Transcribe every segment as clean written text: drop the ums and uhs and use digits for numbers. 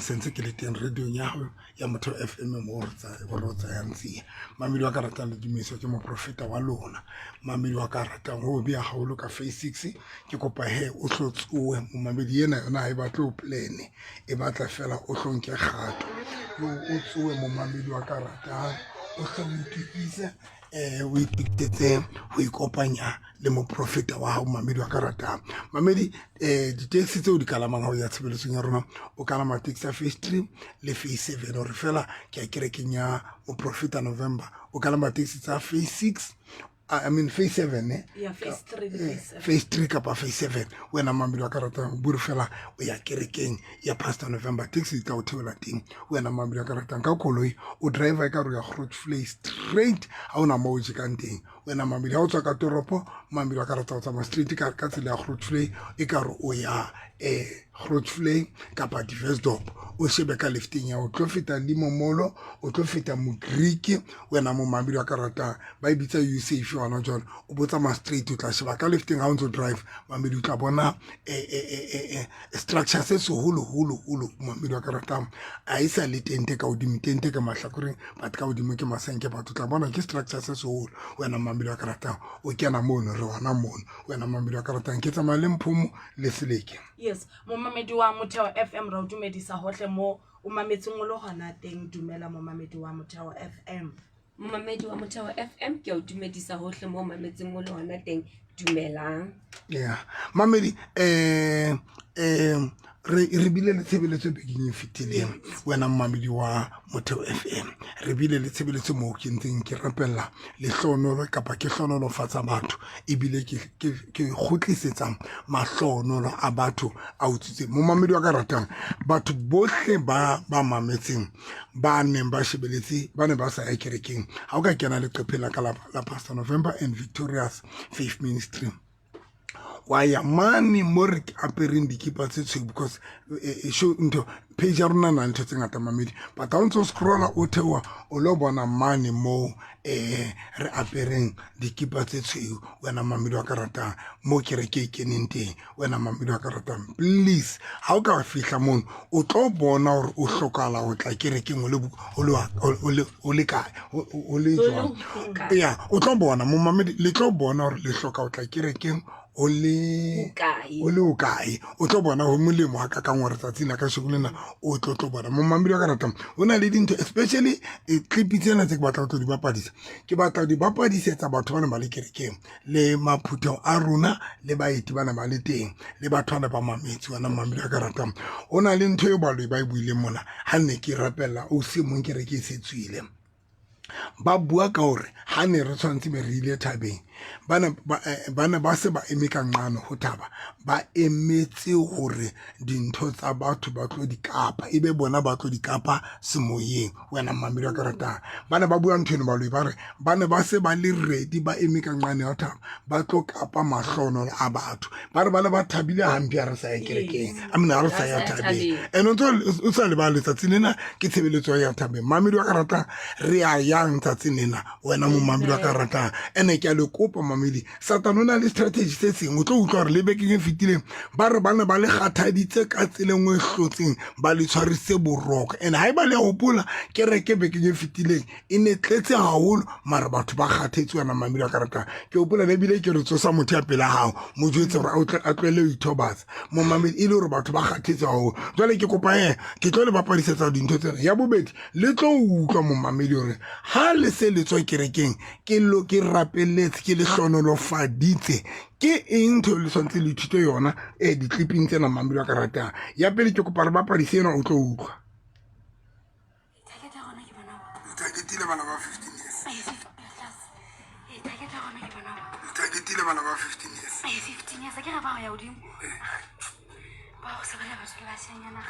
Sentse ke le teng radiong ya hao ya Motheo FM mo re tsayang tsia. Mamedi wa ka ratang le dumiso ke moprofeta wa lona. Mamedi wa ka ratang ho bea haholo ka phase 6 ke kopa he o hlo tsohe. Momamedi ena yona ha e batle o plane, e batla fela o hlo nke kgato. Yo o tsohe momamedi wa ka ratang, o hlo o itukise o itukisetse ho ikopanya le moprofeta wa hao mamedi wa ka ratang. Mamedi di-taxi tseo di kalamang ha o ya tshebeletsong ya rona, o kalama taxi ya phase 3 le phase 7 hore fela ke ya kerekeng ya moprofeta November. O kalama taxi tsa phase 6, I mean phase 7 eh? Yeah, phase 3 le phase 7. Phase 3 kapa phase 7. Wena mamedi wa ka ratang o bure fela o ya kerekeng ya Pastor November, taxi di tla o theola teng. Wena mamedi wa ka ratang ka koloi o driver e ka re o ya Grootvlei straight, ha ona moo o jekang teng. Wena mamedi ha o tswa ka toropo, mamedi wa ka ratang o tsamaya straight ka tsela ya Grootvlei, e ka re o ya Grootvlei kapa Diversdorp, o shebe ka lefteng ya o tlo feta Limomolo, o tlo feta Mogriki. Wena momamedi wa ka ratang ba e bitsa U-safe yona jwale, o bo tsamaya straight o tla sheba ka lefteng ha o ntso drive mamedi o tla bona structure se seholo holo holo. Mamedi wa ka ratang a e sa le tente ka hodimo, tente ka mahlakoreng but ka hodimo ke masenke, batho tla bona ke structure se seholo. Wena mamedi wa ka ratang o kena mono, re hona mono. Wena mamedi wa ka ratang ke tsamaya le Mphomo le Seleke. Yes, momamedi wa Motheo FM ra o dumedisa hohle mo o mametseng o le hona teng. Dumela momamedi wa Motheo FM. Momamedi wa Motheo FM ke a o dumedisa hohle mo o mametseng o le hona teng. Dumelang. Yeah, mamedi re bile le tshebeletso bekeng e fetileng. Wena mamedi wa Motheo FM, re bile le tshebeletso moo ke ntseng ke rapella lehlohonolo kapa ke hlohonolofatsa batho, ebile ke kgutlisetsa mahlohonolo a batho a utswitseng. Momamedi wa ka ratang, batho bohle ba mametseng ba neng ba shebeletse, ba ne ba sa ya kerekeng, ha o ka kena leqepheng la ka la Pastor November and Victorious Faith Ministry, wa ya mane mo re apereng dikipa tse tshweu, because show ntho page ya rona na le ntho tse ngata mamedi, but ha o ntso scrolla o theoha o lo bona mane mo re apereng dikipa tse tshweu. Wena mamedi wa ka ratang mo kereke e keneng teng, wena mamedi wa ka ratang, please ha o ka fihla mono o tlo bona hore o hlokahala ho tla kerekeng o le kae, o le jwang. Ya, o tlo bona momamedi, le tlo bona hore le hloka ho tla kerekeng o le o kae. O tlo bona ho molemo ha kakang hore tsatsing la kasheko lena o tlo bona. Momamedi wa ka ratang, o na le dintho especially clip tsena tse ke batla ho tlo di bapadisa. Ke batla ho di bapadisetsa batho ba neng ba le kerekeng le maphutheo a rona le baeti ba neng ba le teng le batho ba ne ba mametse. Wena momamedi wa ka ratang, o na le ntho eo baloi ba e buileng mona ha ne ke rapella o se mong kereke e se tswile. Ba bua ka hore ha ne re tshwanetse be re ile thabeng, ba ne ba se ba eme ka nqane ho thaba, ba emetse hore dintho tsa batho ba tlo di kapa, ebe bona ba tlo di kapa semoyeng. Wena mmamedi wa ka ratang, ba ne ba bua ntho eno baloi, ba re ba ne ba se ba le ready, ba eme ka nqane ya thaba, ba tlo kapa mahlonolo a batho. Ba re ba ne ba thabile hampe ha re sa ya kerekeng, I mean ha re sa ya thabeng. And o ntso o sa lebala letsatsi lena ke tshebeletso ya thabeng. Mamedi wa ka ratang, re a yang tsatsing lena. Wena momamedi wa ka ratang, ene ke a le kopa mamedi, Satane o na le strategy se seng. O tlo utlwa hore le bekeng e fetileng ba re ba ne ba le kgathaditse ka tsela e nngwe e hlotseng, ba le tshwarisitse boroko. And ha eba le hopola kereke bekeng e fetileng e ne tletse haholo, mara batho ba kgathetse. Wena mamedi wa ka ratang, ke hopola le ebile ke re tsosa motho ya pela hao, mo jwetse hore a tlohele ho ithobatsa. Momamedi, e le hore batho ba kgathetse haholo. Jwale ke kopa he ke tlo le bapadisetsa dintho tsena. Ya bobedi, le tlo utlwa momamedi hore ha le se le tswa kerekeng, ke lo ke rapeletse, ke le hlonolofaditse, ke eng ntho le tshwanetse le ithute yona ditliping tsena mamedi wa ka ratang. Ya pele ke kopa re bapadise ena, o tlo utlwa. Targetile bana ba 15 years. Targetile bana ba 15 years. 15 years ke re ba ya hodimo. Ba go se bana batho le bashanyana.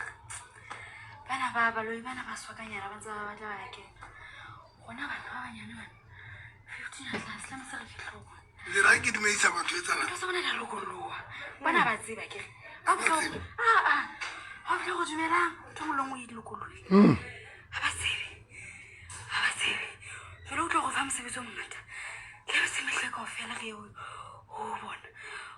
Bana ba baloi bana ba swakanyana ba ntse ba batla ba ya kena. Rona bana ba banyane bana 15 years tlase tlametse re fihle ho bona. Le ra ke dumedisa batho e tsana. Ntho tsa bona di a lokoloha. Bana ba tseba ke re. Ha o fihla ah ah. Ha o fihla go dumelang ntho e nngwe le nngwe e lokolohile. Ha ba tsebe. Ha ba tsebe. Jwale o tlo go fa mosebetsi o mongata. Tlametse mehle kaofela re ye ho bona.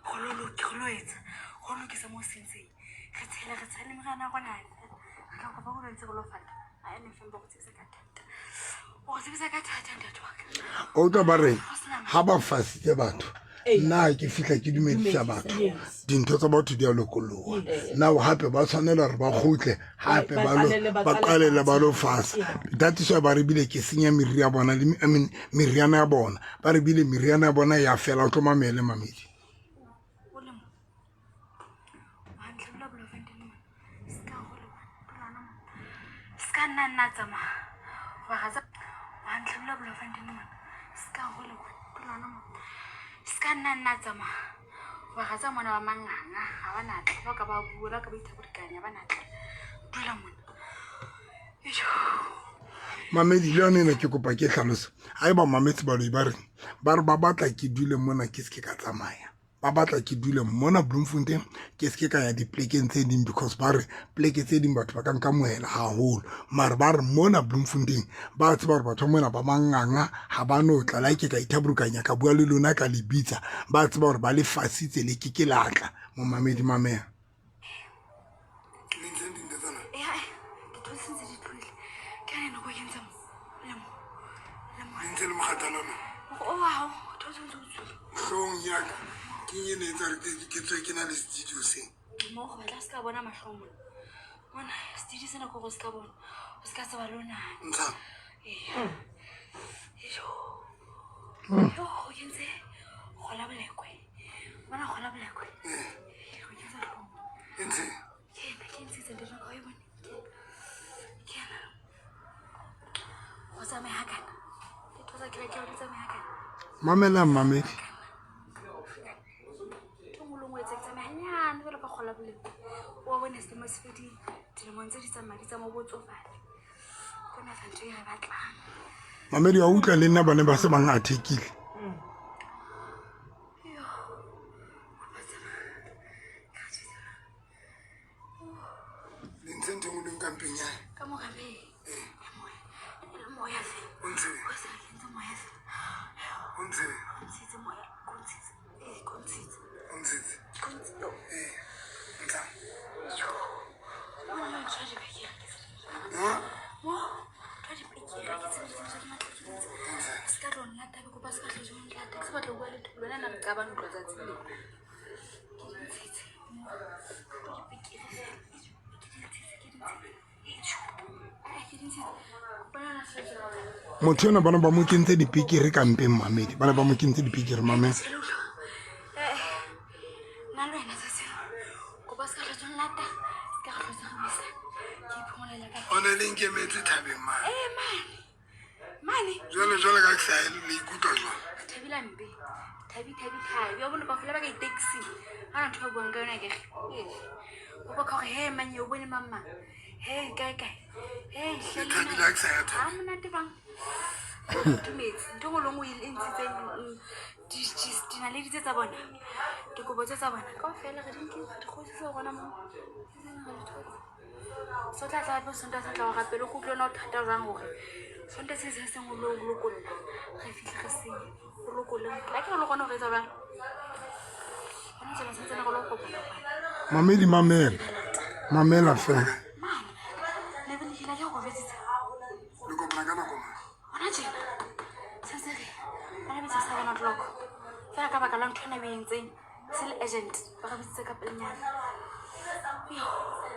Go lo go lo etsa. Go lokisa mo o sentseng. Re tshele meriana ya rona. Re tla kopa bona ntse re lo fata a ene feng ba go tsebisa ka thata o go tsebisa ka thata ntate wa ka o utlwa ba re ha ba fasitse batho nna ke fitlha ke dumedisa batho dintho tsa batho di a lokologa now gape ba tshwanela gore ba kgutle gape ba qalele ba lo fasa that is why ba re bile ke senya meriri ya bona le I mean, meriana ya bona ba re bile meriana ya bona ya fela o tlo mamele mamedi se ka nna nna tsamaya goba ga tsa wa ntlhabula bolofantene mona se ka gole tulana mo se ka nna nna tsamaya goba ga tsa mona ba manganga ga ba natle ba ka ba bua ba ka ba ithaborikanya ba natle dula mona mamedi le yone ena ke kopa ke tlhalosa ga e ba mametse baloi ba reng ba re ba batla ke dule mona ke seke ka tsamaya ba batla ke dule mona bloemfontein ke seke ka ya dipolekeng tse ding because ba re poleke tse ding batho ba ka nkamohela haholo mare ba re mona bloemfontein ba tseba gore batho ba mona ba manganga ga ba no tla la ke ka ithaborokanya ka bua le lona ka le bitsa ba tseba gore ba le fasitse le ke ke latla momamedi mamela hlong yaka ke eng e ne etsa gore ke tswe ke na le studio se mo go batla se ka bona matlhong mona mona studio sena ko go se ka bona o se ka tseba le o nang ntsha ee yo go kentse gola bolekwe bona gola bolekwe go kentse tlhong ntse ke ena ke ntshitse ntate wa ka wa e bone ke ena go tsamaya ga kana ditho tsa kereke di tsamaya ga kana mamelang mamedi ntho nngwe le nngwe e tse tsamaya ganyane jalo ka kgola bolekwe o bone selemo se fedile dilemong tse di tsamaya di tsamaya bo tsofale ke yona fa ntho e re batlang mamedi wa utlwa le nna bane ba se bang athekile Yo, kopa tsamaya. Ka tshwetsa. le ntse ntho engwe leng kampeng ya Ka mo gape. Moya. Moya fe. o ntse O se re kentse moya fe. o ntse Ko ntshitse moya. Ko ntshitse. Eh, ko ntshitse. o ntshitse Ko ntshitse. Yo. ee ntsha Yo. Mona ntho ya dipekere ke tse di- ha Mo, ntho ya dipekere ke tse di tse di matla ke ditse. Se ka tlo nna tabe kopa se ka tlo jong lata. Ke se batla ho bua letho le wena na re qabang ntlo tsatsi le. Ke di ntshitse. Mo, ntho ya dipekere fela. Ke di ntshitse, ke di ntshitse. Eh, tjho. Eh, ke di ntshitse. Bona na se motho ena bana ba mo kentse dipekere ka mpeng mamedi bana ba mo kentse dipekere mamedi nna le wena tsatsi kopa se ka tlhotsong lata se ka re tlhotse re buisana ke iphomolela ka o ne le nkemetse thabeng mane ee mane mane jale jale ka ke sa le ikutlwa jwang re thabile mpe thabi thabi thabi wa bone kaofela ba ka di-taxi ga na ntho ba buang ka yona kere kopa ka gore he manye o bone mang mang he kae kae he Le thabile ha ke sa ya ga thabeng monate bang tumetse ntho ngwe le nngwe e ntshitseng dinaledi tse tsa bona dikobo tse tsa bona kao fela re di nkile re di kgositse gona mo re di thotse so tla tla gape sonta sa tla go gape le ko utlwe ona o thata jang gore sonta se se sengwe le o lokolola re fitlhe re senye o lokole la ke re le gone go etsa jang gona tsena santsene go le go kopana mamedi mamela mamela fela mane lebelekela ke go betsitse le kopana ka nako mang gona tjena santse re ba re bitsa 7 o'clock fela ka baka la ntho ena o e entseng se le agent ba re bitsitse ka pelenyana Yo,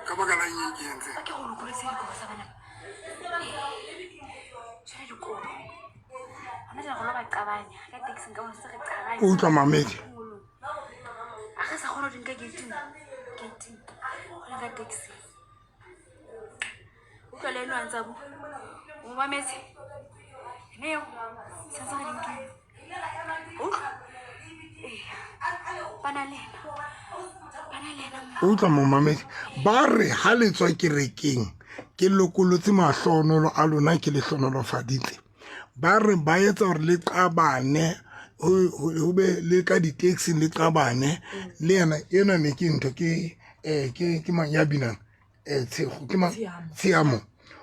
ka baka la eng ke entse ba ke go lokolotse dikobo tsa bana jale dikobo gona jana go lo ba qabanya ka taxing ka bone se re qabanya o utlwa mamedi a re sa kgone go di nka gating gating go nka taxi utlwa le eno a ntse a bua o mo mametse ene eo santse re di nkile utlwa ee ba na le ena ba na le ena mo o utlwa momamedi ba re ha le tswa kerekeng ke lokolotse mahlonolo a lona ke le hlonolofaditse ba re ba etsa gore le qabane ho be le ka di-taxing le qabane le yena ena ne ke ntho ke um ke mang ya binang um tshego ke mang Tshiamo. tshiamo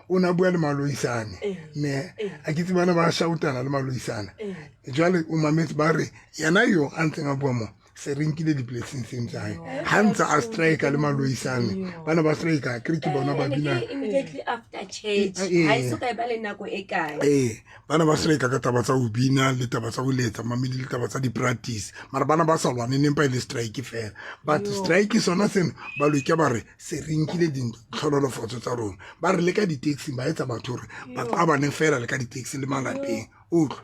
o ne a bua le maloisane Ee. ne Ee. a ke tsebana ba shautana le maloisane Ee. jwale o mametse ba re yena yo a ntseng a bua mo Se re nkile di-blessing tseng tsa hae ha ntse a strike le maloisane bana ba strike kere ke bona ba bina immediately after church ha e so ka e ba le nako e kae. Ee, bana ba strike ka taba tsa ho bina le taba tsa ho letsa mamedi le taba tsa di-practice, mara bana ba sa lwane nempa e le strike fela. But strike sona seno ba loke ba re se re nkile ditlhonolofatso tsa rona, ba re le ka di-taxi ba etsa batho gore ba qabane fela le ka di-taxi le malapeng, utlwa.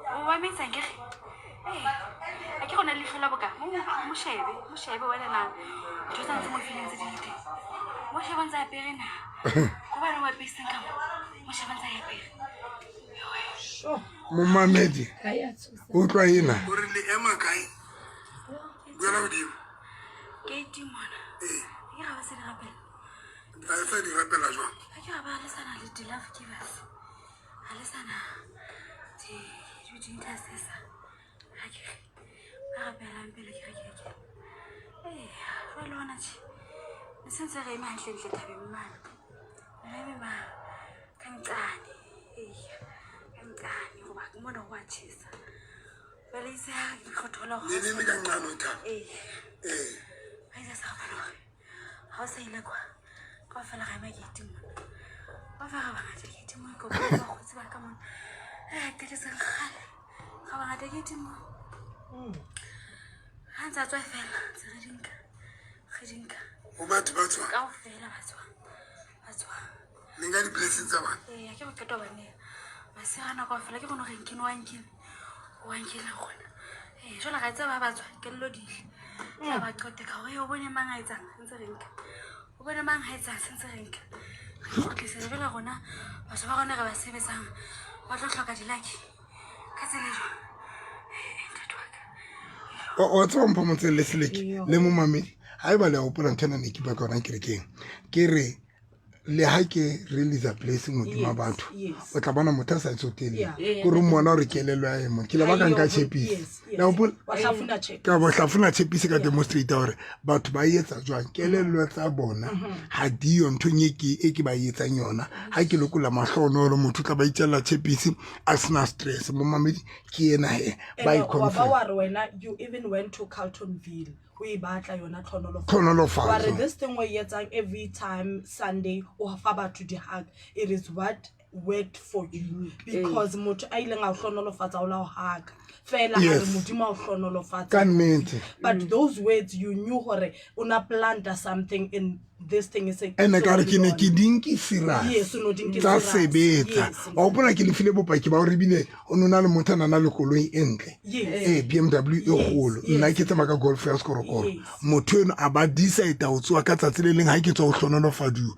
O mametsang ke re ee, a ke gona leitlho la boka mo shebe, mo shebe wena na ntho tsa ntse mo fileng tse di le teng, mo shebe ntse apere na gobane o apeseng ka mo, mo shebe ntse a apere. Momamedi, Ha ya tshosa. Utlwa ena gore le ema kae, buela godimo. Gate mona. Ee. A ke ga ba se di rapela. Ba sa di rapela jwang? A ke ga ba le sana le di-love givers, ga le sana di-intercessor, ga ke re ba rapelang pele ke re ke ee, jwale ona tje ne sentse re eme hantlentle thabeng mane, re eme ma ka nqane, eya ka nqane goba mona go a tjhesa jwale itse ha ke tlo thola Le le le ka nqane ho thaba. Ee. Ee. Ba itse sa gobane gore ga o sa ile kwa kaofela ga ema gate mona, kaofela ga bangata gate mona, ke bona bakgotsi ba ka mona e qetetseng kgale, ga bangata gate mona. Ga ntse a tswa fela ntse re dinka, re dinka. Ho batho ba tswang. Kaofela ba tswang, ba tswang. Le nka di-blessing tsa bana. Ee, ke go qeta bane masegana kaofela ke gone gore nkene wa nkene wa nkene gona. Ee, jwale ga tseba ba tswa kelelo dile tla ba qote ka gore o bone mang a etsang ntse re nka, o bone mang a etsang sentse re nka, re kgutlisetse jwale rona batho ba rona re ba sebetsang ba tlo hloka dilaki ka tsela e jwang. Ee, ntate wa ka. Wa tseba mpho motseng le seleke le momamedi ha eba le a hopola ntho ena ne ke bua ka yona kerekeng, ke re le ha ke release blessing hodima batho, o tla bona motho a sa tsotelle, Yeah. ko re mmona gore kelello ya emo ke le ba ka nka chepisi. Yes. La hopola? Wa hlafuna tjhepisi. Ka bo hlafuna tshepisi ka demonstrate gore batho ba etsa jwang, kelello tsa bona ha diyo nthong e ke e ke ba etsang yona. Ha ke lokola mahlohonolo motho o tla ba itjella tshepisi a sena stress, momamedi ke ena he ba And, wa ba iconfirm. wa re wena you even went to Carltonville o e batla yona tlhonolofatso. Tlhonolofatso. Wa re this thing o e etsang every time Sunday o fa batho di-hug, it is what worked for you because motho a ileng a o hlonolofatsa o la o haka fela a re modimo a o hlonolofatsa. Ka nnete. But those words you knew gore o na planta something in this thing e se Ene ka re ke ne ke di nke serious. Yes, o no di nke Tsa serious. sebetsa. Wa hopola ke lefile bopaki ba hore ebile o no na le motho a nang le koloi e ntle. Ee, BMW e kgolo. Nna ke tsamaya ka Golf ya sekorokoro. Motho eno a ba decide ho tsoha ka tsatsi le leng ha ke tswa ho hlonolofaduwa,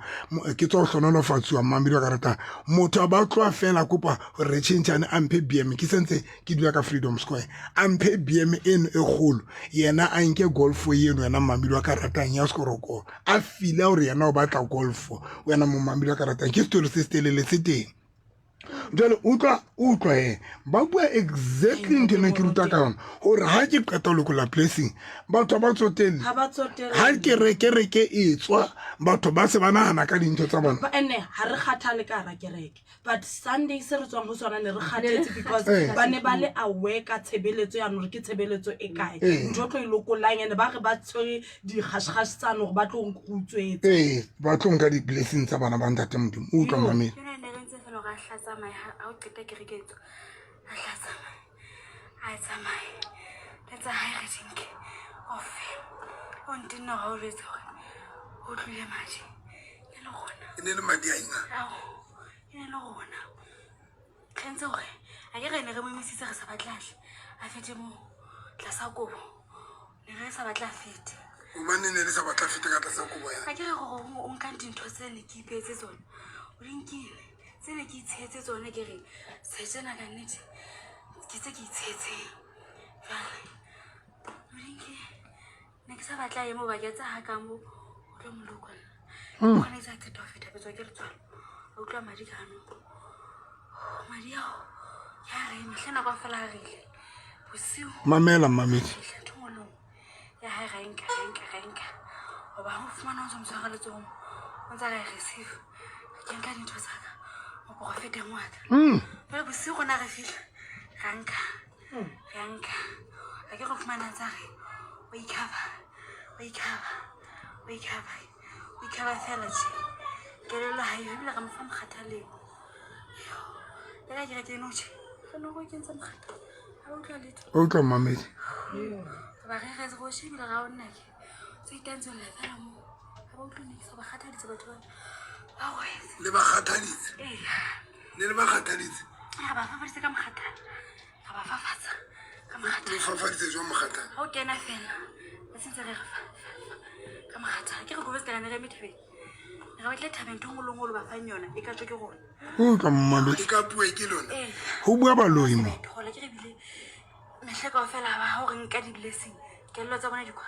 ke tswa ho hlonolofatsuwa mmamedi wa ka ratang. Motho a ba tloha fela a kopa hore re tjhentjhane a mphe BM, ke sentse ke dula ka Freedom Square, a mphe BM eno e kgolo, yena a nke Golf eno, wena mmamedi wa ka ratang ya sekorokoro, a feel-a hore yena o batla Golf, wena momamedi wa ka ratang. Ke setori se se telele se teng. Jwale utlwa, utlwa he ba bua exactly ntho ene ke ruta ka yona gore ha ke qeta ho lokola blessing batho ba tsotelle. Ha ba tsotelle. Ha kereke e tswa batho ba se ba nahana ka dintho tsa bona. Ba ene ha re kgathale ka hara kereke, but Sunday se re tswang ho sona ne re kgathetse because ba ne ba le aware ka tshebeletso ya hore ke tshebeletso e kae, ntho e tlo e lokolang, ene ba re ba tshwere dikgashkgash tsane hore ba tlo utswetsa. Ee, ba tlo nka di-blessing tsa bana ba ntate Modimo, utlwa mamedi. Ke ne re ntse fela hore a hla tsamaye, ha o qeta kereke e tswa, a hla tsamaye, a tsamaye le tsa hae re di nke kaofela. O ntenna hore ha o jwetse hore o tlwile madi, e le rona. E ne le madi a eng a? Ao, e ne le rona. Re ntse hore a ke re ne re mo emisitse re sa batle a tle a fete moo tlasa kobo, ne re sa batle a fete. Hobane ne le sa batla fete ka tlasa kobo ya? A ke re gore o nkang dintho tse ne ke ipeetse tsona, o di nkile tse ne ke itshehetse tsona, ke reng sejena ka nnete ke tse ke itshehetseng jwale o di nkile, ne ke sa batla ye moo ba ke tsa ha ka moo o tlo mo lokolla. Kgona e sa qeta ho feta betswa ke letswalo, a utlwa madi ka hanong, madi ao Ya re mehlena kaofela ha re ile bosiu. Mamela mmamedi. Fihla ntho nngwe le nngwe ya hae ra e nka, ra e nka, ra e nka. Hoba ha o fumana o ntso mo tshwara letsohong, o ntsa re receive. Ke nka dintho tsa ka moporofeteng wa ka. Jwale bosiu rona re fihla ra nka, ra nka. Ha ke re fumana ntsa re o icover, o icover, o icover, o icover fela tje. Kelello ha eyo ebile re mo fa mokgathaleng. Le ka kereke eno tje, re no re o kentse mokgathala. Ha ba utlwa letho. O utlwa mmamedi. Ba re re go shebile ga o nna ke. Tse itantswella fela mo. Ha ba utlwe niks, ba kgathaditse batho ba. Ba wetse. Le ba kgathaditse. Ee. Le le ba kgathaditse. Re ba fafaditse ka mokgathala. Re ba fafatsa ka mokgathala. Le fafaditse jwang mokgathala? Ha o kena fela, re sentse re re fa fa fa ka mokgathala. Ke re kobe se ne re eme thabeng. Re batle thabeng ntho e nngwe le nngwe o le ba fang yona e ka tswa ke rona. O utlwa mmamedi. E ka puwe ke lona. Ee. Ho bua baloi mo. Thola ke re bile mehle kaofela ha ba ha o re nka di-blessing kelello tsa bona di kwa.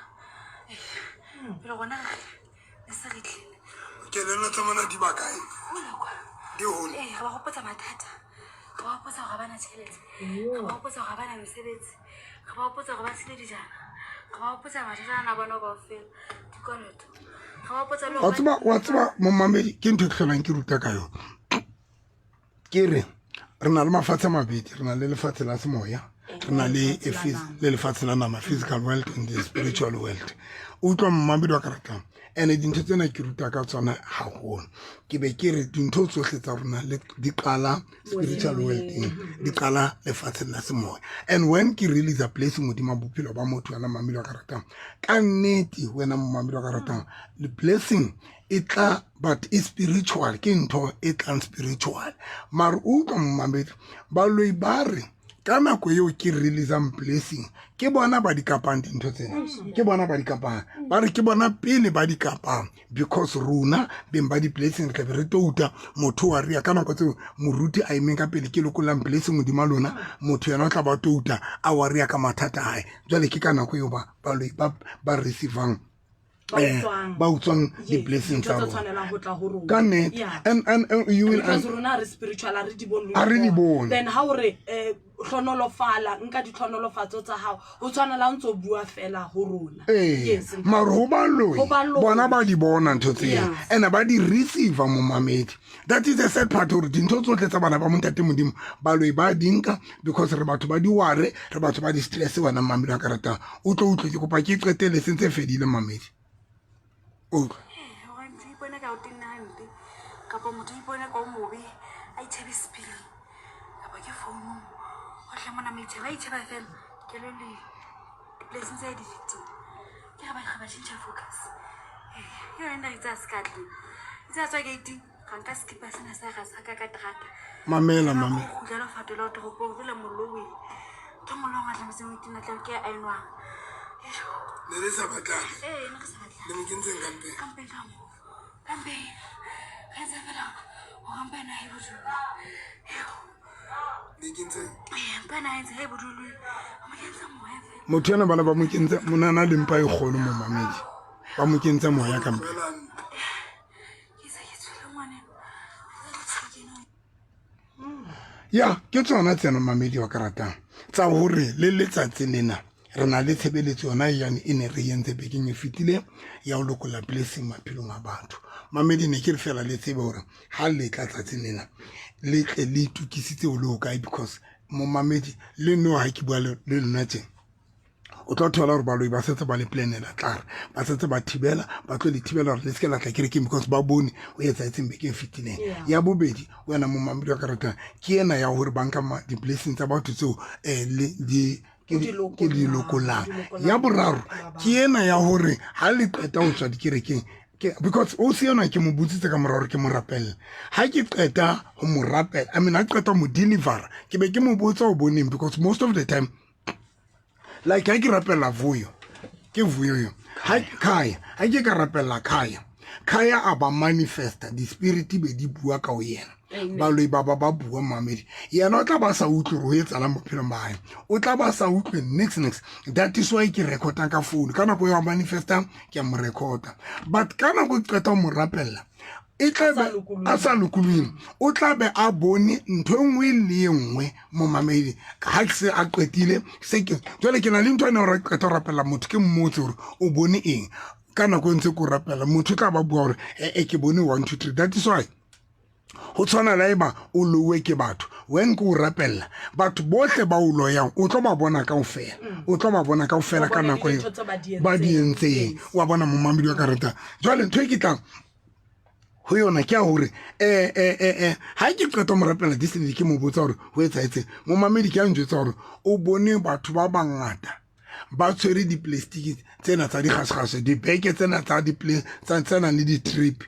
Pele rona re ne se re tlile. Kelello tsa bona di ba kae? Hole kwa. Di hole. Ee, re ba hopotsa mathata. Re ba hopotsa hore ha ba na tjhelete. Re ba hopotsa hore ha ba na mesebetsi. Re ba hopotsa hore ba siile dijana. Re ba hopotsa mathata ana a bona bao fela. Dikoloto. Re ba hopotsa le Wa hore tseba, wa tseba momamedi ke ntho e ke hlolang ke ruta ka yona. Ke re re na le mafatshe a mabedi, re na le lefatshe la semoya, re na le e le lefatshe la nama, physical world and the spiritual world. O utlwa momamedi wa ka ratang. Ene dintho tsena ke ruta ka tsona haholo. Ke be ke re dintho tsohle tsa rona le di qala spiritual world-eng, di qala lefatsheng la semoya. And when ke release blessing hodima bophelo ba motho wena momamedi wa ka ratang, ka nnete wena momamedi wa ka ratang, le blessing e tla but e spiritual, ke ntho e tlang spiritual. Mara o utlwa momamedi, baloi ba re ka nako eo ke releasang blessing, ke bona ba di kapang dintho tsena, ke bona ba di kapang, ba re ke bona pele ba di kapang because rona beng ba di-blessing re tlabe re touta motho wa rea ka nako tseo moruti a emeng ka pele ke lokollang blessing hodima lona, motho yena o tla ba touta a wa rea ka mathata a hae. Jwale ke ka nako eo ba baloi ba receivang Ba utswang. ba utswang Yes, di-blessing dintho tsa tse rona. tshwanelang ho tla ho rona. Ka nnete. Yeah. And you will Because rona ha re spiritual, ha re di bone le Ha re di ho bone. Then ha o re hlonolofala, nka ditlhonolofatso tsa hao, ho tshwana le ha o ntso bua fela ho rona. Ee, Yes. mara ho baloi, Ho baloi. bona ba di bona ntho tseo. Yeah. And ba di receive momamedi. That is the sad part hore dintho tsohle tsa bana ba montate Modimo, baloi ba di nka because re batho ba diware, re batho ba di-stress wena mmamedi wa ka ratang. O tlo utlwe ke kopa ke qetele se ntse fedile mmamedi. O utlwe. Ee, hore motho a ipone ka o tenne hampe, kapa motho a ipone ka o mobe, a itjhebe sephiring, kapa ke founung, o hle mona maitjhebe, a itjheba fela, kelello e di-blessing tse di fetile. Ke re ba re ba tjhentjha focus. Ee, ke yona nna re itse a se ka tlung. Itse a tswa gate-ing, ra nka sekipa sena sa ra sa ka ka terata. Mamela, Ra mamela. kgutlela ho fatola toropong, jwale mollo o ile. Ntho e nngwe le e nngwe a tlametseng ho itima, tlabe ke a enwang. Eish. Ne le sa batlane? Ee, ne re sa batlane. Le mo kentseng ka mpeng? Ka mpeng ka moo. Ka mpeng. Re etsa fela hore mpa ena ha e bodule. Le kentse? Ee, mpa ena ha e ntse ha e bodule. Ba mo kentse moya fela. Motho ena bana ba mo kentse, monana le mpa e kgolo momamedi. Ba mo kentse moya ka mpeng. Tlohela mpa. Ke se ke tswile ngwaneno. Ya, ke tsona tsena mamedi wa ka ratang tsa hore le letsatsi lena re na le tshebeletso yona yane e ne re entse bekeng e fetileng ya ho lokolla blessing maphelong a batho. Mamedi ne ke re fela le tsebe hore ha le tla tsatsing lena le tle le itokisitse ho le ho kae, because momamedi le no ha ke bua le lona tje o tlo thola hore baloi ba setse ba le planela tlare, ba setse ba thibela, ba tlo le thibela hore le seke la tla kerekeng because ba bone o etsahetseng bekeng e fetileng. Ya bobedi wena momamedi wa ka ratang ke ena ya hore ba nka di-blessing tsa batho tseo le di ke di ke di lokollang. Ya boraro ke ena ya hore ha le qeta ho tswa dikerekeng, because o se ena ke mo botsitse ka mora hore ke mo rapelle. Ha ke qeta ho mo rapela, I mean ha ke qeta ho mo delivera, ke be ke mo botsa o boneng, because most of the time like ha ke rapella Vuyo, ke Vuyo yo. Ha Khaya, ha ke ka rapella Khaya, Khaya a ba manifesta di-spirit be di bua ka ho yena. Baloi ba ba ba bua mamedi. Yena o tla ba sa utlwe hore ho etsahalang bophelong ba hae. O tla ba sa utlwe nix nix. That is why ke recordang ka phone. Ka nako eo a manifestang ke a mo recorda. But ka nako ke qeta ho mo rapella, E tla be a sa lokolohile, o tla be a bone ntho e nngwe le e nngwe, momamedi. Ga ke se a qetile se ke jale ke na le ntho ene gore qeta go rapela motho, ke mmotse gore o bone eng ka nako e ntse ko rapela motho, o tla ba bua gore ee, ke bone 1 2 3. That is why go tshwana le eba o lowe ke batho, when ke o rapella, batho bohle ba o loyang o tlo ba bona kaofela, o tlo ba bona kaofela ka nako eo ba di entseng. Wa bona, momamedi wa karata, jwale ntho e ke tlang go yona ke ya gore ga ke qeta mo rapela disney, ke mo botsa gore go etsaetseng, momamedi, ke a njwetsa gore o bone batho ba bangata ba tshwere di-plastic tsena tsa digasegase, dibeke tsena tsa nang le di-trip.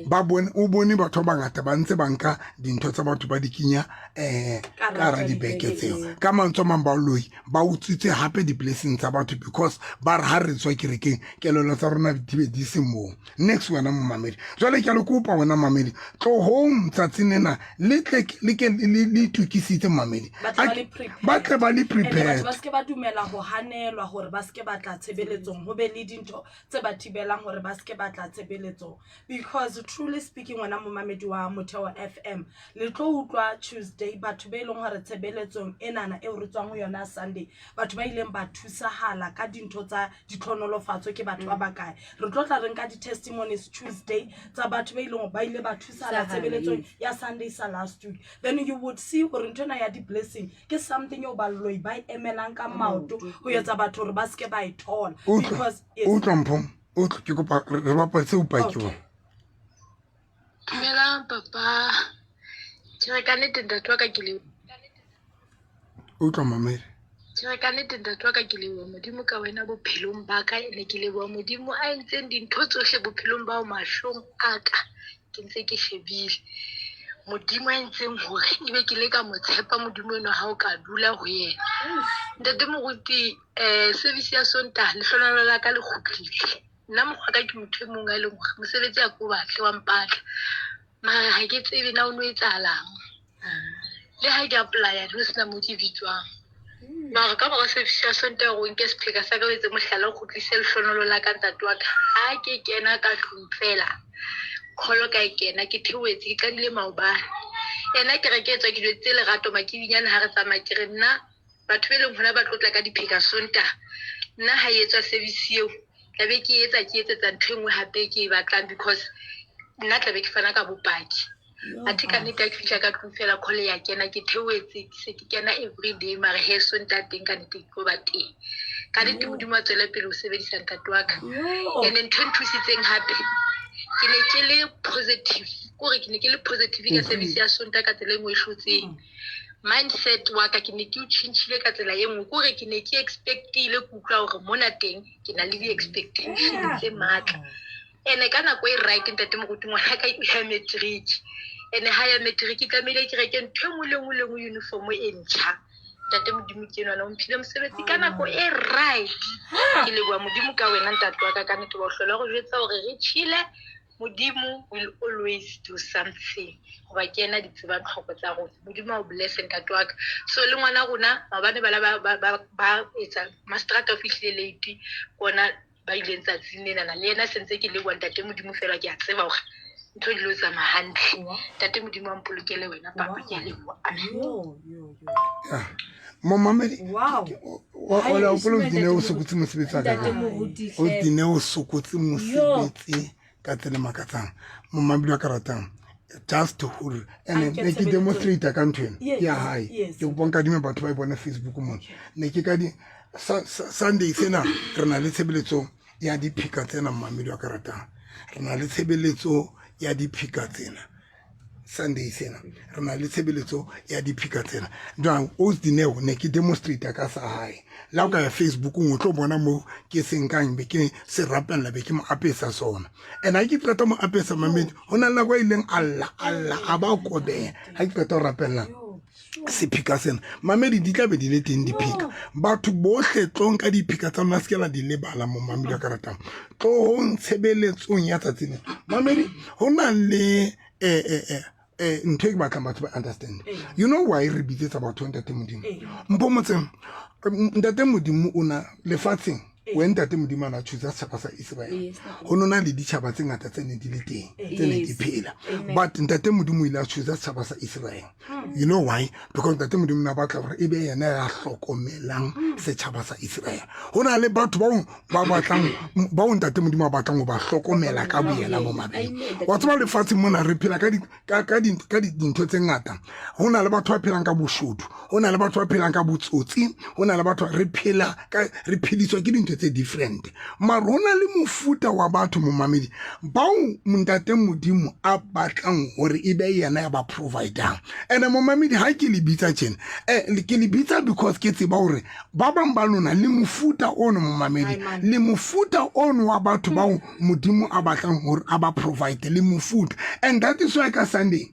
Ba bone, o bone batho ba bangata ba ntse ba nka dintho tsa batho ba di kenya ka hara dibeke tseo. Ka mantswe a mang, baloi ba utswitse hape di-blessing tsa batho, because ba re ha re tswa kerekeng, kelello tsa rona di be di se moo. Next, wena momamedi, jwale ke a le kopa, wena mamedi, tlohong tsatsing lena le tle le ke le itukisitse, mamedi. Ba tle ba le prepared. Ba tle ba le And batho prepared. ba seke ba dumela go hanelwa gore ba seke ba tla tshebeletsong, go be le dintho tse ba thibelang gore ba seke ba tla tshebeletsong, because truly speaking, wena momamedi wa Motheo FM, le tlo utlwa Tuesday batho be e leng gore tshebeletsong enana eo re tswang ho yona Sunday, batho ba ileng ba thusahala ka dintho tsa ditlhonolofatso ke batho ba bakae. Re tlo tla re nka di-testimonies Tuesday tsa batho ba ileng ba ile ba thusahala Thusahala, tshebeletsong yes. ya Sunday sa last week. Then you would see gore ntho ena ya di-blessing ke something eo baloi ba e emelang ka maoto ho etsa batho gore ba seke ba e thola. Utlwa. Because yes. Utlwa, mpho, utlwa, ke kopa re bapatse bopaki Okay. bona. Dumelang papa. Ke re ka nnete ntate wa ka ke le Utlwa, mamedi. Ke re ka nnete ntate wa ka, ke leboha Modimo ka wena bophelong ba ka, ene ke leboha Modimo a entseng dintho tsohle bophelong ba mahlong a ka ke ntse ke shebile. Modimo a entseng hore ebe ke le ka mo tshepa Modimo enwa ha o ka dula ho yena. Ntate moruti, service ya Sontaha, lehlohonolo la ka le kgutlile. Nna mokgwa ka ke motho e mong a e leng hore mosebetsi a ko batle wa mpatla. Mara ha ke tsebe na o no etsahalang. Le ha ke apply-a ho sena moo ke bitswang. Mara ka mora service ya Sontaha hore o nke sepheka sa ka o etse mohlala, o kgutlise lehlohonolo la ka ntate wa ka. Ha ke kena ka tlung fela, call ka e kena, ke theohetse, ke qadile maobane. Ena kereke e tswa ke jwetsitse Lerato Makibinyane ha re tsamaya, ke re nna batho be leng hona ba tlotla ka dipheka Sontaha. Nna ha e etswa service eo, tla be ke etsa ke etsetsa ntho e nngwe hape e ke e batlang, because nna tla be ke fana ka bopaki. Athe ka nnete ha ke fihla ka tlung fela, call ya kena, ke theohetse, ke se ke kena everyday, mara he Sontaha teng ka nnete ke tlo ba teng. Ka nnete Modimo a tswele pele ho sebedisa ntate wa ka. Ene ntho e nthusitseng hape, ke ne ke le positive, kore ke ne ke le positive ka service ya Sontaha ka tsela e nngwe e hlotseng. Mindset wa ka ke ne ke o tjhentjhile ka tsela e nngwe, kore ke ne ke expect-ile, ke utlwa hore mona teng ke na le di-expectation tse matla. Ene ka nako e right, ntate moruti, ngwana ka o ya matric. Ene ha ya matric tlamehile ke reke ntho e nngwe le nngwe le nngwe, uniform e ntjha. Ntate Modimo ke enwana o mphile mosebetsi ka nako e right. Ke leboha Modimo ka wena ntate wa ka, ka nnete wa hlola go jwetsa hore re tjhile. Modimo will always do something, hoba ke ena di tseba tlhoko tsa rona. Modimo a o bless ntate wa ka. So le ngwana rona maobane bala ba etsa mastrata o fihlile late kona ba ileng tsatsing lenana le yena, sentse ke leboha ntate Modimo fela, ke a tseba hore ntho di lo tsamaya hantle. Ntate Modimo a mpolokele wena papa, ke a leboha. Amen. Yo, yo, yo. Momamedi, Wow. o la hopola o Dineo o sokotse mosebetsi wa ka Ntate jwang? moruti O hle. Dineo o sokotse mosebetsi ka tsela e makatsang, momamedi wa ka ratang. Just hore ene A nke ne ke tshebeletso. demonstrate ka ntho ena ya hae. Ke kopa nkadime batho ba e bone Facebook mona. Ne ke ka di Sunday sena re na le tshebeletso ya diphika tsena, momamedi wa ka ratang. Re na le tshebeletso ya diphika tsena Sunday sena, re na le tshebeletso ya diphika tsena. Jwang o Dineo ne ke demonstrate ka sa hae. La o ka ya Facebookong o tlo bona mo ke se nkang be ke se rapella, be ke mo apesa sona. And ha ke qeta mo apesa, mamedi, ho na le nako e ileng a lla, a lla, a ba kobeha ha ke qeta ho rapella sephika sena. Mamedi, di tla be di le teng diphika. Batho bohle tlong ka diphika tsa lona, se ke la di lebala, mo mamedi wa ka ratang. Tlohong tshebeletsong ya tsatsi lena. Mamedi, ho na le ntho e ke batlang batho ba understand. You know why re bitsetsa batho ntate Modimo? Mpho motseng, ntate Modimo o na lefatsheng. When ntate Modimo a na choose setjhaba sa Israel, ho no na le ditjhaba tse ngata tse neng di le teng, tse neng di phela, but ntate Modimo o ile a choose setjhaba sa Israel. You know why? Because ntate Modimo na batla hore e be yena ya hlokomelang setjhaba sa Israel. Ho na le batho bao ba batlang, bao ntate Modimo a batlang ho ba hlokomela ka boyena mo mabeng. Wa tseba, lefatsheng mona re phela ka dintho tse ngata. Ho na le batho ba phelang ka boshodu, ho na le batho ba phelang ka botsotsi, ho na le batho re phela ka re phediswa ke dintho tse different. Mara ho na le mofuta wa batho, momamedi, bao ntate Modimo a batlang hore e be yena ya ba providang. Ene momamedi, ha ke le bitsa tjena, ke le bitsa because ke tseba hore ba bang ba lona le mofuta ono, momamedi, le mofuta ono wa batho bao Modimo a batlang hore a ba provide le mofuta. And that is why ka Sunday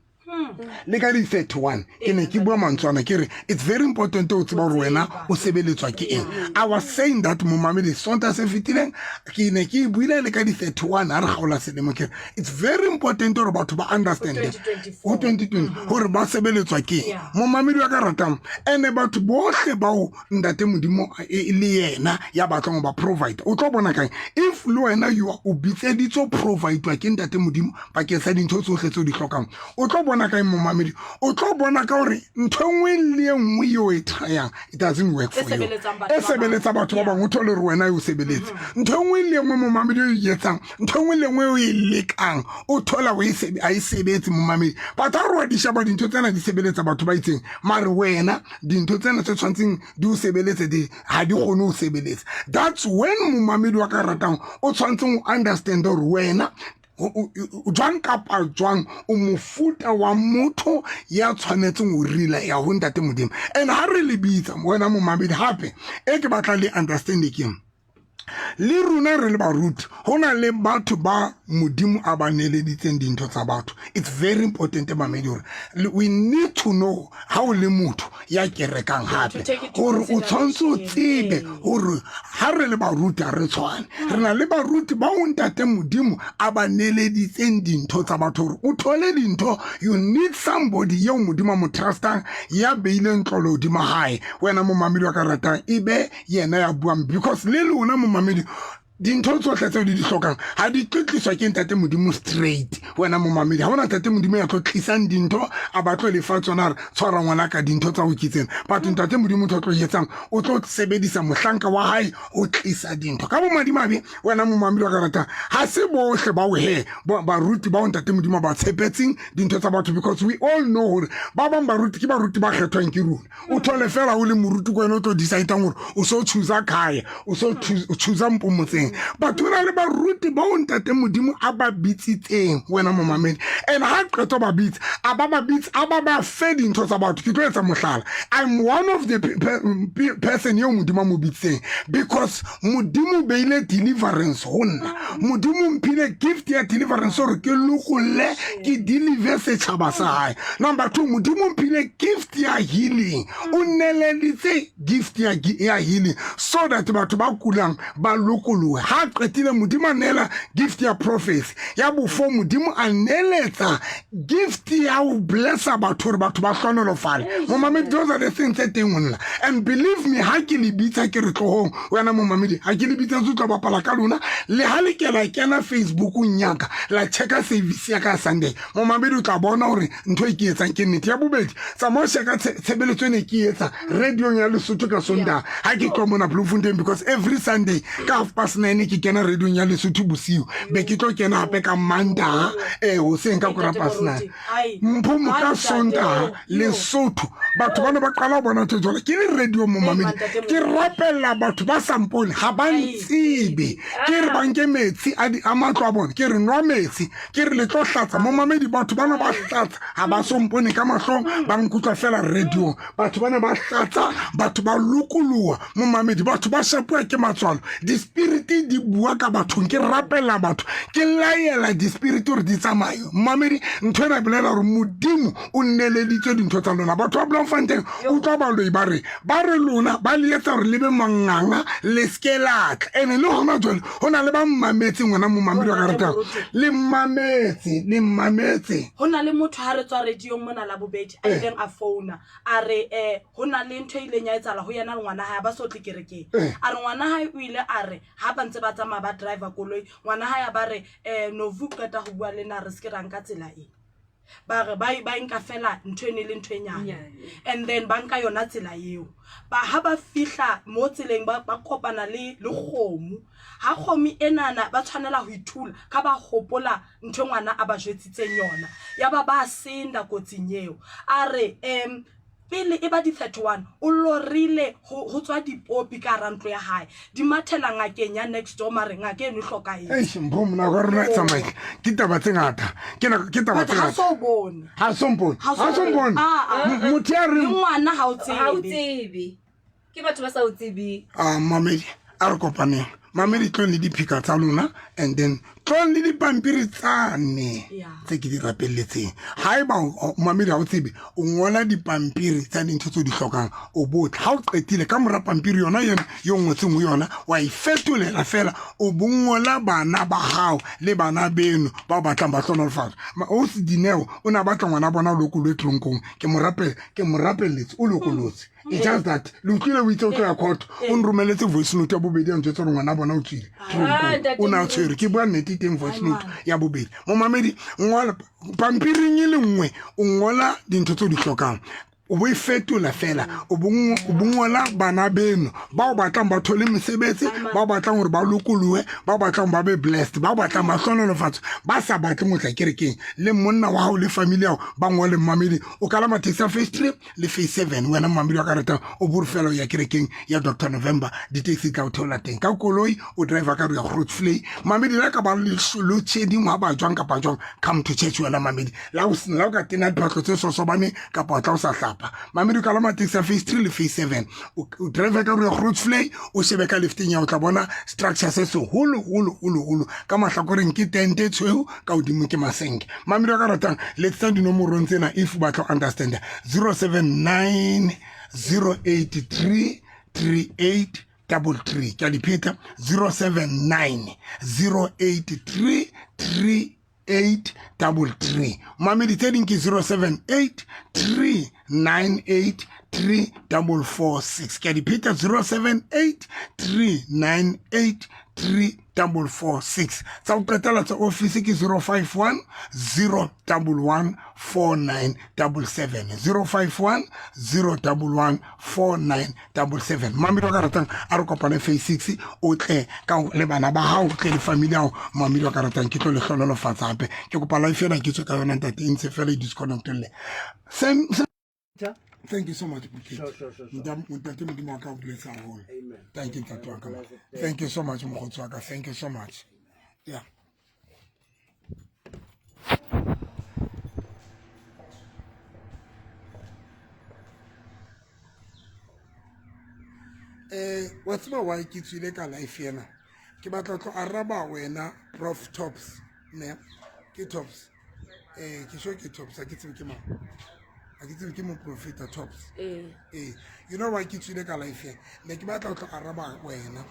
le ka di-31 ke ne ke bua mantswana, ke re it's very important o tseba gore wena o sebeletswa ke eng. I was saying that, momamedi, Sonta se fetileng ke ne ke e buile le ka di-31 ha re kgaola selemo, ke re it's very important gore batho ba understand ho 2020 gore ba sebeletswa ke eng, momamedi wa ka ratang. Ene batho bohle bao ntate Modimo e le yena ya batlang go ba provide, o tlo bona kae if le wena you are o bitseditswe providwa ke ntate Modimo bakeng sa dintho tsohle tse o di hlokang? O tlo bona kae, momamedi? O tlo bona ka gore ntho e nngwe le e nngwe eo e tryang, it doesn't work for you. E sebeletsa batho ba bangwe, o thole gore wena e o sebeletse. Ntho e nngwe le e nngwe, momamedi, o e etsang, ntho e nngwe le nngwe o e lekang, o thola a e sebetse, momamedi. Batho ha re wa di sheba, dintho tsena di sebeletsa batho ba itseng, mare wena dintho tsena tse tshwanetseng di o sebeletse di ha di kgone ho sebeletsa. That's when, momamedi wa ka ratang, o tshwanetseng o understand gore wena jwang kapa jwang o mofuta wa motho ya tshwanetseng ho rela ya ho ntate Modimo. And ha re le bitsa wena momamedi, hape e ke batla le understand ke le rona re le baruti, ho na le batho ba Modimo a ba neleditseng dintho tsa batho. It's very important, mamedi, hore we need to know ha o le motho ya kerekang, hape gore o tshwanetse o tsebe gore ha re le baruti ha re tshwane. Re na le baruti ba o ntate Modimo a ba neleditseng dintho tsa batho. Gore o thole dintho, you need somebody eo Modimo a mo trustang, ya beileng tlolo hodima hae, wena momamedi wa ka ratang, e be yena ya buang. Because le lona, momamedi, dintho tsohle tseo di di hlokang ga di tlo tliswa ke ntate Modimo straight. Wena momamedi, ga ona ntate Modimo ya tlo tlisang dintho a ba tlo lefa tsona, re tshwara ngwana ka dintho tsa go kitsena. But ntate Modimo ntho tlo etsang, o tlo sebedisa mohlanka wa hae o tlisa dintho. Ka bomadimabe, wena momamedi wa ka ratang, ga se bohle bao he baruti bao ntate Modimo ba tshepetseng dintho tsa batho, because we all know gore ba bang baruti ke baruti ba kgethwang ke rona. O thole fela o le moruti ko wena o tlo decidang gore o so choosa khae, o so choosa Mpomotseng. Batho na le baruti bao ntate Modimo a ba bitsitseng, wena momamedi, and ha qeto ba bitsa, a ba ba bitsa, a ba ba fe dintho tsa batho. Ke tlo etsa mohlala. I'm one of the person eo Modimo a mo bitsitseng, because Modimo beile deliverance ho nna. Modimo mphile gift ya deliverance gore ke lokolle, ke deliver setšhaba sa hae. Number two, Modimo mphile gift ya healing. O neleditse gift ya healing so that batho ba kulang ba lokolohe. Ha qetile, Modimo a neela gift ya prophecy. Ya bofo, Modimo a neeletsa gift ya ho blessa batho gore batho ba hlonolofale. Momamedi, those are the things tse teng ho nna. And believe me, ha ke le bitsa ke re tlohong, wena momamedi, ha ke le bitsa tse tlo bapala ka lona. Le ha le kela kena Facebookong yaka, la checka service ya ka Sunday, momamedi, o tla bona gore ntho e ke etsang ke nnete. Ya bobedi, tsamao sheka tshebeletso e ne ke etsa radiong ya Lesotho ka Sondag ha ke tlo mona Bloemfontein, because every Sunday ka 9:30 ke kena radiong ya Lesotho bosiu, be ke tlo kena hape ka Mantaha hoseng ka 9:15. Mphomo ka Sontaha Lesotho, batho ba ne ba qala ho bona ntho jwale ke le radio, momamedi. Ke rapella batho ba sampone, ga ba ntsebe, ke re ba nke metsi a matlo a bone, ke re nwa metsi, ke re le tlo hlatsa, momamedi. Batho ba ne ba hlatsa, ga ba sompone ka mahlong, ba nkutlwa fela radiong. Batho ba ne ba hlatsa, batho ba lokoloha, momamedi, batho ba shapuwa ke matswalo, di-spirit di bua ka bathong. Ke rapela batho, ke laela di-spirit gore di tsamaye. Momamedi, ntho ena e bolela gore Modimo o nneleditswe dintho tsa lona. Batho ba bolela Braamfontein utlwa baloi ba re ba re lona ba le etsa gore le be manganga le seke latla ene le gona jale go na le ba mmametseng ngwana momamedi wa ka ratang le mmametse le mmametse go na le motho ga re tswa radiong mona la bobedi a ileng a founa a re um go na le ntho e ileng ya etsala go yena le ngwana gae ba so tle kerekeng a re ngwana gae o ile a re ga ba ntse ba tsamaya ba driver koloi ngwana gae a ba re um novu qeta go bua le na re se ke ra nka tsela e ba re ba ba nka fela ntho e ne le ntho e nyane and then ba nka yona tsela eo ba ha ba fihla mo tseleng ba ba kopana le le kgomo ha kgomo enana ba tshwanela ho ithula ka ba hopola ntho e ngwana a ba jwetsitseng yona ya ba ba senda kotsing eo a re pele e ba di-31 o lorile ho tswa dipopi ka hara ntlo ya hae di mathela ngakeng ya next door mare ngaka eno e hlokahetse. Eish mpho mona ka rona e tsamaile ke taba tse ngata ke nako ke taba tse But ha ngata so bone ha so mpone Ha ha so mpone Ah, ah. Motho ya le reng ngwana ha o ha o tsebe tsebe ke batho ba sa o tsebeng a mamedi a re kopaneng mamedi tlong le diphika tsa lona and then tlong le dipampiri tsane tse ke di rapeletseng ga e ba mamedi ga o tsebe o ngola dipampiri tsa dintho tse o di tlhokang o botle ga o qetile ka mora pampiri yona eno yo ngwetseng go yona wa e fetolela fela o bo ngola bana ba gago le bana beno ba o batlang ba hlonolofatsa o se dineo o ne a batla ngwana bona o lokolwe tronkong ke mo rapeletse o lokolotse It's just that le utlwile o itse o tlo ya court o nromeletse voice note ya bobedi ya ntjwetsa gore ngwana bona o tswile Ah, o ne a tshwerwe ke bua nnete teng voice note ya bobedi momamedi ngola pampiring e le nngwe o ngola dintho tse o di hlokang o bo e fetola fela o bo ngola bana beno ba o batlang ba thole mesebetsi ba o batlang gore ba lokolohe ba o batlang ba be blessed ba o batlang ba hlonolofatswe ba sa batleng go tla kerekeng le monna wa gago le family yago ba ngole mmamedi o kalama taxi ya phase three le phase 7 wena momamedi wa ka ratang o bore fela o ya kerekeng ya Dr November di-taxi tla o theola teng ka koloi o driver ka re ya Grootvlei mamedi la ka ba load shedding wa ba jwang kapa jwang come to church wena mamedi la o la o ka tena diphahlo tse sosobane kapa o tla o sa hlapa mamedi o kalama taxi ya phase 3 le phase 7 o driver ka re ya Grootvlei o shebe ka lefteng ya o tla bona structure se seholo holo holo holo ka mahlakoreng ke tente e tshweu ka godimo ke masenke mamedi wa ka ratang letsetsa dinomorong tsena if o batla go understanda 079 083 38 33 ke a di pheta 079 083 38 33 mamedi tse ding ke 078 398 3446 ke a di pheta 078 398 3446 tsa go qetela tsa office ke 051 011 4977 051 011 4977 mamedi wa ka ratang a re kopane phase 6 o tle ka le bana ba gago o tle le family yago mamedi wa ka ratang ke tlo le hlonolofatsa gape ke kopa life ena ke tswe ka yona ntate e ntse fela e disconnectolle Thank you so much, Bukit. Sure. Ntate Modimo wa ka o bless haholo. Amen. Thank you, ntate wa ka. Thank you so much, mokgotsi wa ka. Thank you so much. Yeah. Wa tseba why ke tswile ka life ena? Ke batla tlo araba wena Prof Tops, ne? Ke Tops. Ke sure ke Tops, ha ke tsebe ke mang. Ha ke tsebe ke moprofeta Tops. You know why ke tswile ka life ena? Ne ke batla ho tlo araba wena.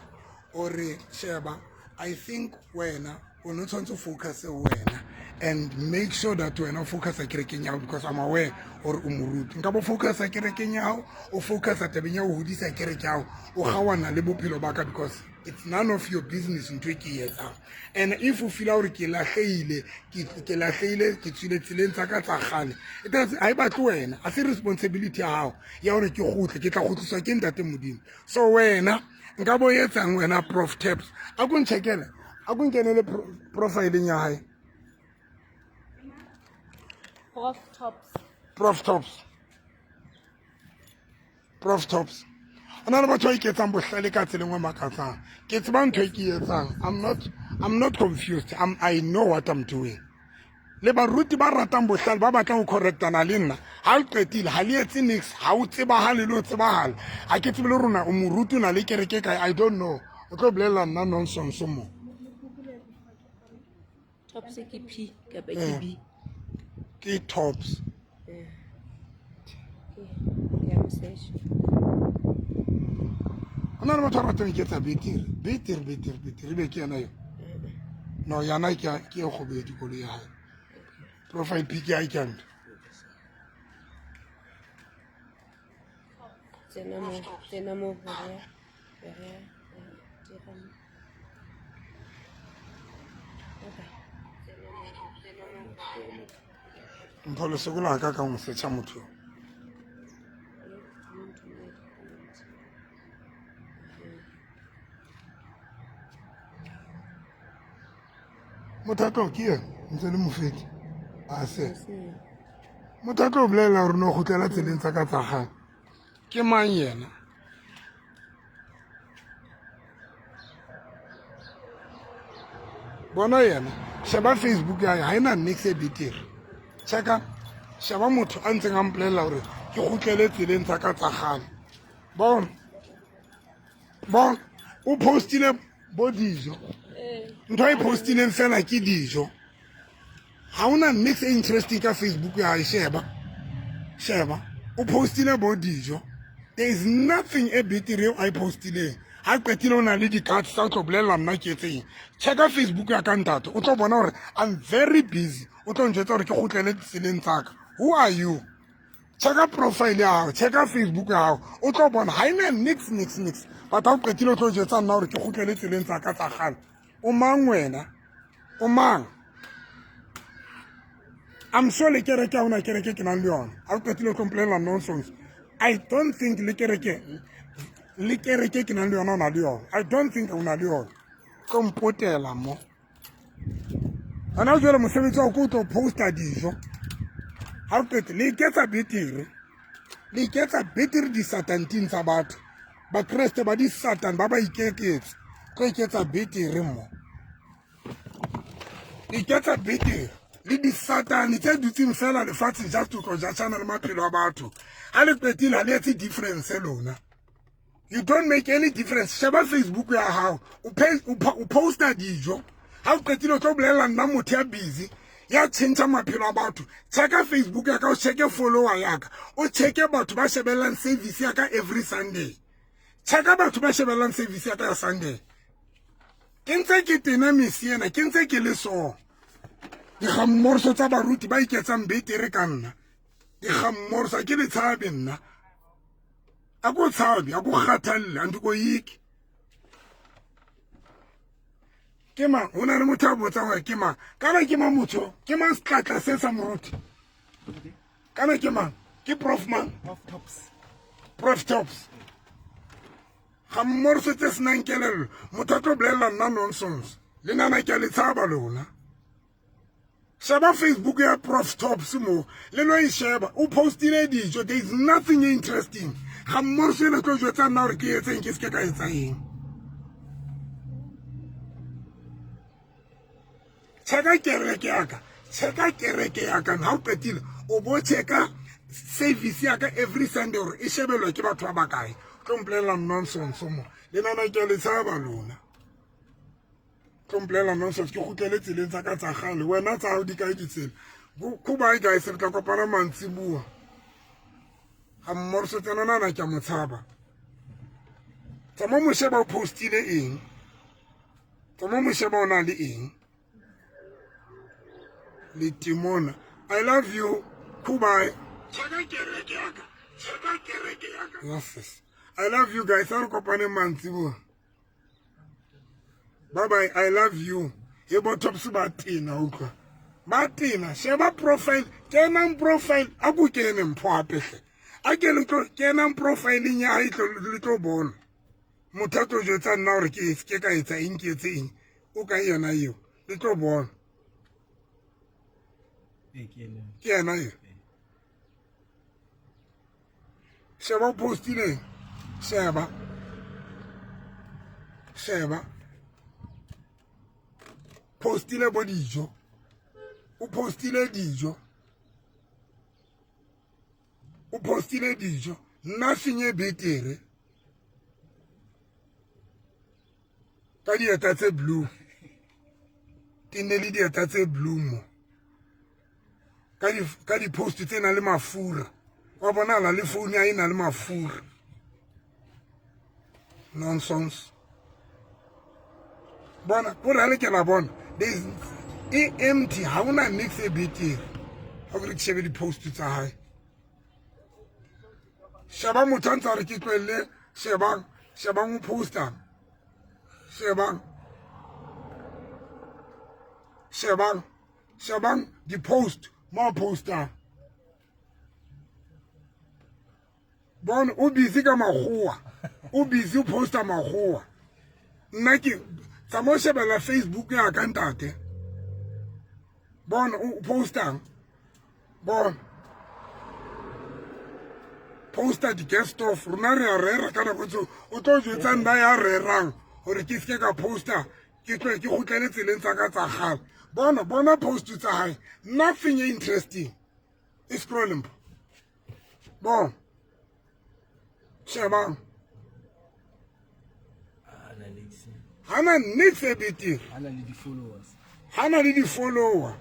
O re sheba, I think wena o no tshwanetse o focus wena and make sure that wena o focusa kerekeng ya hao because I'm aware gore o moruti. Nka bo focusa kerekeng ya hao, o focusa tabeng ya ho hodisa kereke ya hao, o kgaohana le bophelo ba ka because it's none of your business ntho e ke e etsang. And if o feela gore ke lahlehile, ke lahlehile, ke tswile tseleng tsa ka tsa kgale, it does, ha e batle wena, ha se responsibility ya hao ya hore ke kgutle, ke tla kgutliswa ke ntate Modimo. So wena nka bo etsang wena Prof Taps, a ko ncheckele, a ko nkenele profileng ya hae. Prof Tops. Prof Tops. Prof Tops. O na le batho ba iketsang bohlale ka tsela e nngwe makatsang. Ke tseba ntho e ke e etsang. I'm not confused. I know what I'm doing. Le baruti ba ratang bohlale ba batlang ho correctana le nna, ha o qetile ha le etse nix, ha o tsebahale le ho tsebahala. Ha ke tsebe le rona o moruti o na le kereke kae, I don't know. O tlo bolella nna nonsense mo. Tops ke P kapa ke B? Ke Tops. Go na le batho ba ratang iketsa betere betere betere betere ebe ke yena yo no yana ke e gobedi koloi ya gae profile pic ya ke ntho Tsena mo, tsena mo gore re dira mo. Okay. Mpho lesoko la ka ka go searcha motho yo. Motho a tlo ke yena ntse le mofeti a se motho a tlo bolelela gore no gotlela tseleng tsa ka tsa gage ke mang yena. Bona yena sheba Facebook ya ga ena nix e betere checka sheba motho a ntseng a mpolelela gore ke gotlele tseleng tsa ka tsa gale. Bona bona o postile bo dijo ntho a e postileng fela ke dijo ga ona nix e interesting ka Facebook ya gae. Sheba sheba o postile bo dijo, there is nothing e betere eo a e postileng. Ga qetile o na le di-cards tsa o tlo bolelela nna ke etseng. Checka Facebook ya ka ntate, o tlo bona gore I'm very busy. O tlo njwetsa gore ke gotlele tseleng tsaka. Who are you? Checka profile ya gago, checka Facebook ya gago, o tlo bona ga ena nix nix nix. But ga o qetile o tlo jwetsa nna gore ke gotlele tseleng tsaka tsa gale. O mang wena? O mang? I'm sure le kereke ga ona kereke ke nang le yona. Ga o qetile o tlo mpolelela nonsense. I don't think le kereke le kereke ke nang le yona o na le yona. I don't think o na le yona. Tlo mpotela mo gona jale mosebetsi wa ko o tlo posta dijo. Ga o qete le iketsa betere, le iketsa betere disatanting tsa batho. Bakreste ba disatan ba ba ikeketse tlo iketsa betere mo, iketsa betere le disatane tse dutseng fela lefatsheng just to tlo jatšhana le maphelo a batho. Ga le qetile ga le etse difference lona. You don't make any difference. Sheba Facebook ya gago, o posta dijo. Ga o qetile o tlo bolelela nna motho ya busy ya tšhentšha maphelo a batho. Checka Facebook ya ka, o checke follower ya ka, o checke batho ba shebelelang service ya ka every Sunday. Checka batho ba shebelelang service ya ka ya Sunday. Ke ntse ke tena mesi ena, ke ntse ke le so digammorso tsa baruti ba iketsang betere ka nna. Digammorso ke le tshabe nna, a ko tshabe, a ko kgathalle, a ntiko yike ke mang. Go na le motho a botsang gore ke mang, kana ke mang motho, ke mang setlatla se sa moruti, kana ke mang? Ke Prof mang? Prof Tops ga mmorso tse senang kelello. Motho a tlo bolelela nna nonsense le nana ke a le tshaba lona. Sheba Facebook ya Prof Tops mo le lo e sheba, o postile dijo, there is nothing interesting. Ga mmorso ena tlo jwetsa nna gore ke etseng, ke seke ka etsa eng. Checka kereke ya ka, checka kereke ya ka. Ha o qetile o bo checka service ya ka every Sunday gore e shebelwa ke batho ba bakae. Tlo mpolelela nonsense mo le nana ke a le tshaba lona. Tlo mpolelela nonsense ke gotlele tseleng tsa ka tsa gale. Wena tsa gago di kae ditsela? Goodbye guys, re tla kopana mantsiboa. Ga mmorso tsena nana ke a mo tshaba. Tsama mo sheba o postile eng, tsama mo sheba o na le eng le timona. I love you. Goodbye. Yes, I love you guys. A re kopane mantsiboa. Bye bye, I love you. E bo Tops ba tena, utlwa ba tena. Sheba profile, kenang profile, a ko kene mpho apehle a ke le tlo kenang profileng ya hae le tlo bona motho a tlo jwetsa nna gore ke ke ka etsa eng, ke etse eng. O ka yena eo le tlo bona ke yena eo. Sheba o postileng, sheba sheba postile bo dijo, o postile dijo, o postile dijo, nothing e betere ka dieta tse blue, ke nne le dieta tse blue mo ka di-post tse nang le mafura. Wa bonala le phone ya e na le mafura. Nonsense. Bona, ko re ke la bona. There's e empty, ha ona nix e betere. Ha ke re ke shebe di-post tsa hae. Sheba motho a ntse a re ke tlohelle, shebang, shebang o poster. Shebang. Shebang. Shebang di-post, mo a postang. Bona o busy ka makgowa. O busy o posta makgowa. Nna ke tsamaya o shebella Facebook ya ka ntate. Bona o postang. Bona. Posta di-guest off. Rona re a rera ka nako tseo. O tlo jwetsa nna ya rerang hore ke seke ka posta ke tlohe ke kgutlele tseleng tsa ka tsa kgale. Bona, bona post tsa hae. Nothing interesting. E scrolling. Bon. Shebang. Hana nix e betere. Hana le di-followers. Hana le di-follower.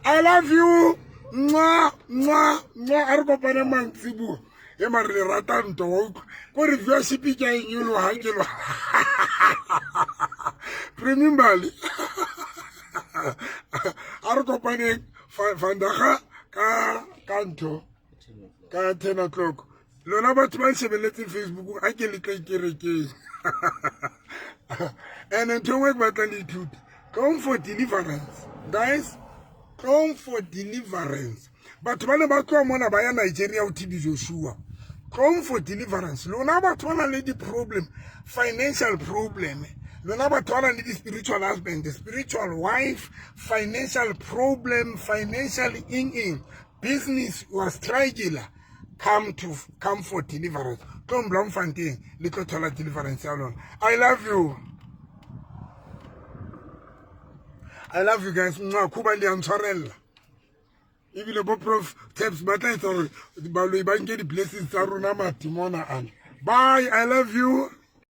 I love you. Nwa, nwa, nwa. A re kopane mantsiboa. E mare le rata ntwa wa utlwa. Ko re viewership ke a e nyoloha ke lwa. Premium Bali. A re kopaneng vandaga ka ntho ka 10 o'clock. Lona batho ba nshebeletseng Facebook a ke le tle kerekeng. And ntho e nngwe ke batlang le ithute. Tlong for deliverance. Guys, tlong for deliverance. Batho ba ne ba tloha mona ba ya Nigeria ho TB Joshua. Tlong for deliverance. Lona batho ba nang le di-problem, financial problem. Lona batho ba nang le di-spiritual husband, spiritual wife, financial problem, financial ing-ing, business wa struggle. Come for deliverance. Tlong Bloemfontein le tlo thola deliverance ya lona. I love you. I love you guys. Nwa khuba le a ntshwarella. Ebile bo Prof Taps ba tla etsa hore baloi ba nke di-blessings tsa rona matimona ana. Bye, I love you.